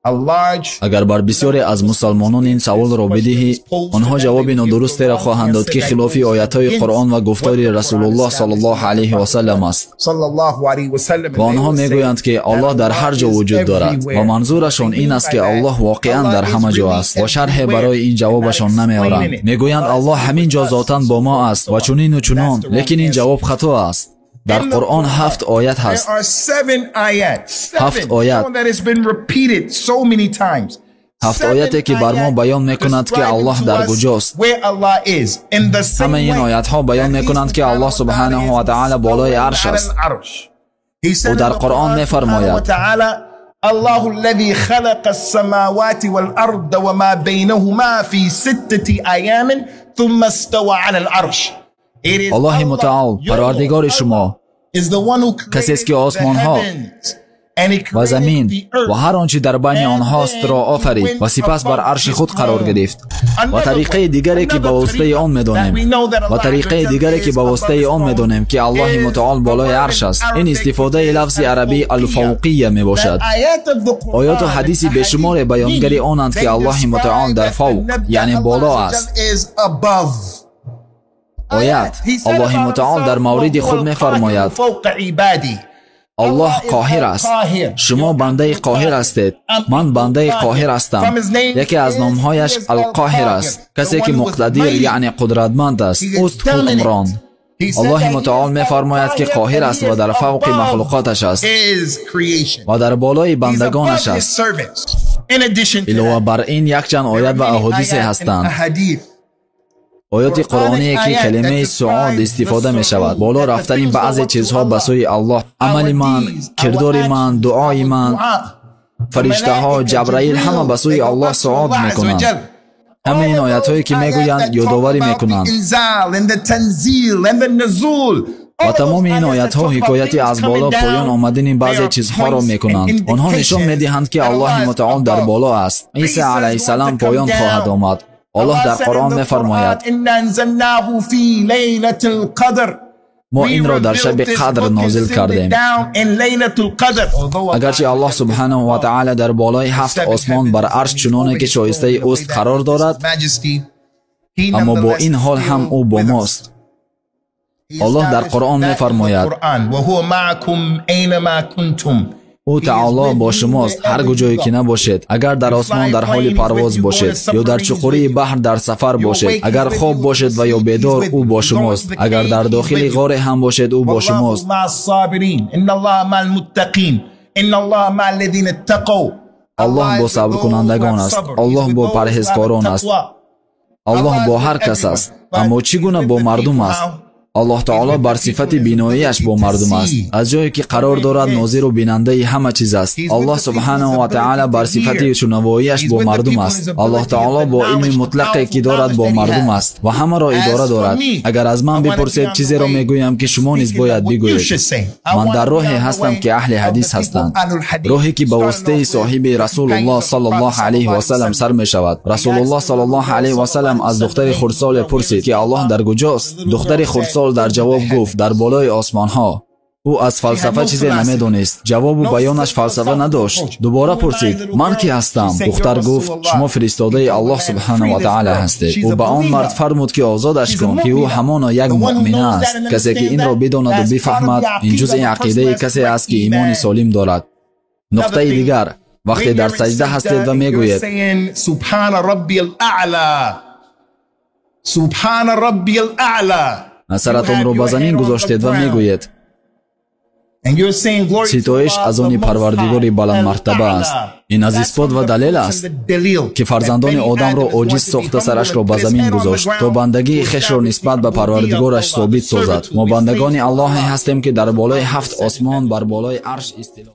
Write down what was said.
Агар бар бисёре аз мусалмонон ин саволро бидиҳӣ, онҳо ҷавоби нодурустеро хоҳанд дод, ки хилофи оятҳои Қуръон ва гуфтори Расулуллоҳ саллаллоҳу алайҳи васаллам аст. Ва онҳо мегӯянд, ки Аллоҳ дар ҳар ҷо вуҷуд дорад ва манзурашон ин аст, ки Аллоҳ воқеан дар ҳама ҷо аст ва шарҳе барои ин ҷавобашон намеоранд. Мегӯянд Аллоҳ ҳамин ҷо зотан бо мо аст ва чунину чунон, лекин ин ҷавоб хато аст. Дар Қуръон 7 оят ҳаст. 7 оят. 7 ояте, ки бар мо баён мекунад, ки Аллоҳ дар куҷост. Ҳамаи ин оятҳо баён мекунанд, ки Аллоҳ субҳанаҳу ва таъала болои арш аст. Ӯ дар Қуръон мефармояд: الله الذي خلق السماوات والأرض وما بينهما في 6 أيام ثم استوى على العرش. Аллоҳи мутаол парвардигори шумо касест, ки осмонҳо ва замин ва ҳар он чи дар байни онҳостро офарид ва сипас бар арши худ қарор гирифт. Ва тариқаи дигаре, ки ба воситаи он медонем, ва тариқаи дигаре, ки ба воситаи он медонем, ки Аллоҳи мутаол болои арш аст, ин истифодаи лафзи арабии алфавқия мебошад. Оёту ҳадиси бешуморе баёнгари онанд, ки Аллоҳи мутаол дар фавқ, яъне боло аст. Оят: Аллоҳи мутаол дар мавриди худ мефармояд: Аллоҳ қоҳир аст. Шумо бандаи қоҳир ҳастед, ман бандаи қоҳир ҳастам. Яке аз номҳояш Алқоҳир аст, касе ки муқтадир, яъне қудратманд аст, ӯст ҳукмрон. Аллоҳи мутаол мефармояд, ки қоҳир аст ва дар фавқи махлуқоташ аст ва дар болои бандагонаш аст. Илова бар ин якчанд оят ва аҳодисе ҳастанд. Оёти қуръоние, ки калимаи суъуд истифода мешавад, боло рафтани баъзе чизҳо ба сӯи Аллоҳ, амали ман, кирдори ман, дуои ман, фариштаҳо, Ҷабраил ҳама ба сӯи Аллоҳ суъуд мекунанд. Ҳамаи ин оятҳое, ки мегӯянд, ёдоварӣ мекунанд. Ва тамоми ин оятҳо ҳикояти аз боло поён омадани баъзе чизҳоро мекунанд. Онҳо нишон медиҳанд, ки Аллоҳи мутаол дар боло аст. Исо алайҳиссалам поён хоҳад омад. Аллоҳ дар Қуръон мефармояд: мо инро дар шаби қадр нозил кардем. Агарчи Аллоҳ субҳанаҳу ва таъала дар болои 7 осмон бар арш чуноне ки шоистаи ӯст қарор дорад, аммо бо ин ҳол ҳам ӯ бо мост. Аллоҳ дар Қуръон мефармояд: ӯ таоло бо шумост ҳар куҷое ки набошед. Агар дар осмон дар ҳоли парвоз бошед ё дар чуқурии баҳр дар сафар бошед, агар хоб бошед ва ё бедор, ӯ бо шумост. Агар дар дохили ғоре ҳам бошед, ӯ бо шумост. Аллоҳ бо сабркунандагон аст. Аллоҳ бо парҳезкорон аст. Аллоҳ бо ҳар кас аст. Аммо чӣ гуна бо мардум аст? Аллоҳ таоло бар сифати биноияш бо мардум аст. Аз ҷое ки қарор дорад, нозиру бинандаи ҳама чиз аст. Аллоҳ субҳанаҳу ва таъала бар сифати шунавоияш бо мардум аст. Аллоҳ таоло бо илми мутлақе ки дорад бо мардум аст ва ҳамаро идора дорад. Агар аз ман бипурсед, чизеро мегӯям, ки шумо низ бояд бигӯед. Ман дар роҳе ҳастам, ки аҳли ҳадис ҳастанд, роҳе ки ба воситаи соҳиби Расулуллоҳ саллаллоҳу алайҳи васаллам сар мешавад. Расулуллоҳ саллаллоҳу алайҳи васаллам аз духтари хурдсоле пурсид, ки Аллоҳ дар куҷост? Духтари хурдсол дар ҷавоб гуфт: дар болои осмонҳо. Ӯ аз фалсафа чизе намедонист. Ҷавобу баёнаш фалсафа надошт. Дубора пурсид: ман ки ҳастам? Духтар гуфт: шумо фиристодаи Аллоҳ субҳанаҳу ва таъала ҳастед. Ӯ ба он мард фармуд, ки озодаш кун, ки ӯ ҳамоно як муъмина аст. Касе ки инро бидонаду бифаҳмад, ин ҷузъи ақидаи касе аст, ки имони солим дорад. Нуқтаи дигар: вақте дар саҷда ҳастед ва мегӯед Субҳана раббиял аъла, саратонро ба замин гузоштед ва мегӯед: ситоиш аз они Парвардигори баландмартаба аст. Ин аз исбот ва далел аст, ки фарзандони одамро оҷиз сохта сарашро ба замин гузошт, то бандагии хешро нисбат ба Парвардигораш собит созад. Мо бандагони Аллоҳе ҳастем, ки дар болои 7 осмон бар болои арш истило